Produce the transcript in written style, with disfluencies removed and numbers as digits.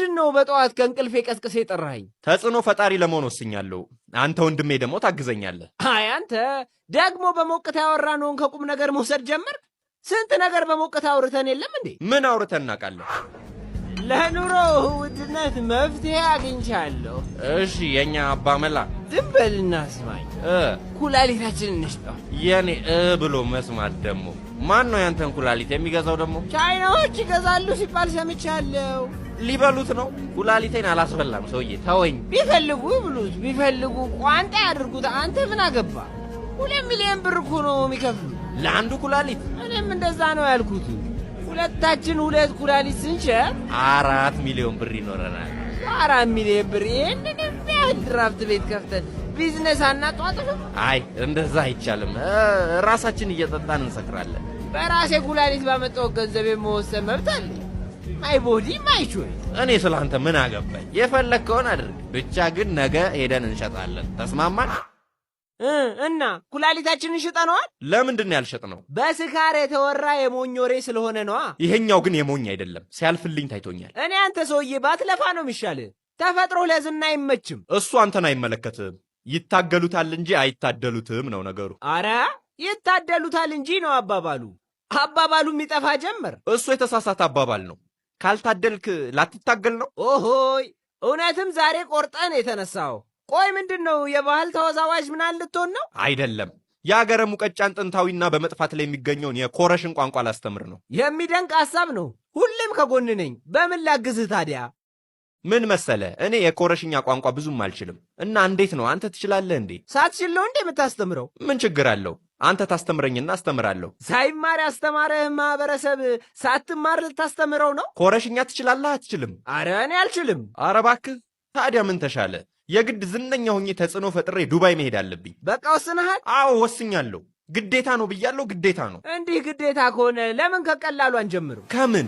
ምንድን ነው በጠዋት ከእንቅልፌ ቀስቅሰህ የጠራኸኝ? ተጽዕኖ ፈጣሪ ለመሆን ወስኛለሁ። አንተ ወንድሜ ደግሞ ታግዘኛለህ። አይ፣ አንተ ደግሞ በሞቅታ ያወራነውን ከቁም ነገር መውሰድ ጀመርክ። ስንት ነገር በሞቅታ አውርተን የለም እንዴ? ምን አውርተን እናውቃለን? ለኑሮ ውድነት መፍትሄ አግኝቻለሁ። እሺ፣ የኛ አባመላ። ዝም በልና ስማኝ። እ ኩላሊታችንን እንሽጠው። የኔ እ ብሎ መስማት ደግሞ። ማን ነው ያንተን ኩላሊት የሚገዛው ደግሞ? ቻይናዎች ይገዛሉ ሲባል ሰምቻለሁ። ሊበሉት ነው? ኩላሊቴን አላስበላም ሰውዬ፣ ተወኝ። ቢፈልጉ ይብሉት፣ ቢፈልጉ ቋንጣ ያድርጉት። አንተ ምን አገባ? 2 ሚሊዮን ብር እኮ ነው የሚከፍሉ። ለአንዱ ኩላሊት? እኔም እንደዛ ነው ያልኩት። ሁለታችን ሁለት ኩላሊት ስንሸጥ 4 ሚሊዮን ብር ይኖረናል። 4 ሚሊዮን ብር ይህንን የሚያህል ድራፍት ቤት ከፍተን ቢዝነስ አናጧጥፍም? አይ፣ እንደዛ አይቻልም። ራሳችን እየጠጣን እንሰክራለን። በራሴ ኩላሊት ባመጣው ገንዘብ የመወሰን መብት አለኝ። My body, my choice። እኔ ስለ አንተ ምን አገባኝ? የፈለግከውን አድርግ። ብቻ ግን ነገ ሄደን እንሸጣለን። ተስማማን? እና ኩላሊታችንን ሽጠነዋል። ለምንድን ነው ያልሸጥነው? በስካር የተወራ የሞኝ ወሬ ስለሆነ ነዋ። ይሄኛው ግን የሞኝ አይደለም። ሲያልፍልኝ ታይቶኛል። እኔ አንተ ሰውዬ ባትለፋ ነው የሚሻልህ። ተፈጥሮ ለዝና አይመችም። እሱ አንተን አይመለከትህም። ይታገሉታል እንጂ አይታደሉትም ነው ነገሩ። አረ፣ ይታደሉታል እንጂ ነው አባባሉ። አባባሉ የሚጠፋ ጀመር። እሱ የተሳሳተ አባባል ነው። ካልታደልክ ላትታገል ነው። ኦሆይ፣ እውነትም ዛሬ ቆርጠን የተነሳው። ቆይ፣ ምንድን ነው፣ የባህል ተወዛዋዥ ምናምን ልትሆን ነው? አይደለም። የአገረ ሙቀጫን ጥንታዊና በመጥፋት ላይ የሚገኘውን የኮረሽን ቋንቋ ላስተምር ነው። የሚደንቅ ሐሳብ ነው። ሁሌም ከጎንህ ነኝ። በምን ላግዝህ ታዲያ? ምን መሰለ፣ እኔ የኮረሽኛ ቋንቋ ብዙም አልችልም እና እንዴት ነው፣ አንተ ትችላለህ እንዴ? ሳትችል ነው እንዴ የምታስተምረው? ምን ችግር አለው? አንተ ታስተምረኝና አስተምራለሁ። ሳይማር ያስተማረህ ማህበረሰብ ሳትማር ልታስተምረው ነው? ኮረሽኛ ትችላለህ አትችልም? አረ፣ እኔ አልችልም። አረ እባክህ፣ ታዲያ ምን ተሻለ? የግድ ዝነኛ ሆኜ ተጽዕኖ ፈጥሬ ዱባይ መሄድ አለብኝ። በቃ ወስነሃል? አዎ፣ ወስኛለሁ። ግዴታ ነው ብያለሁ፣ ግዴታ ነው። እንዲህ ግዴታ ከሆነ ለምን ከቀላሉ አንጀምርም? ከምን?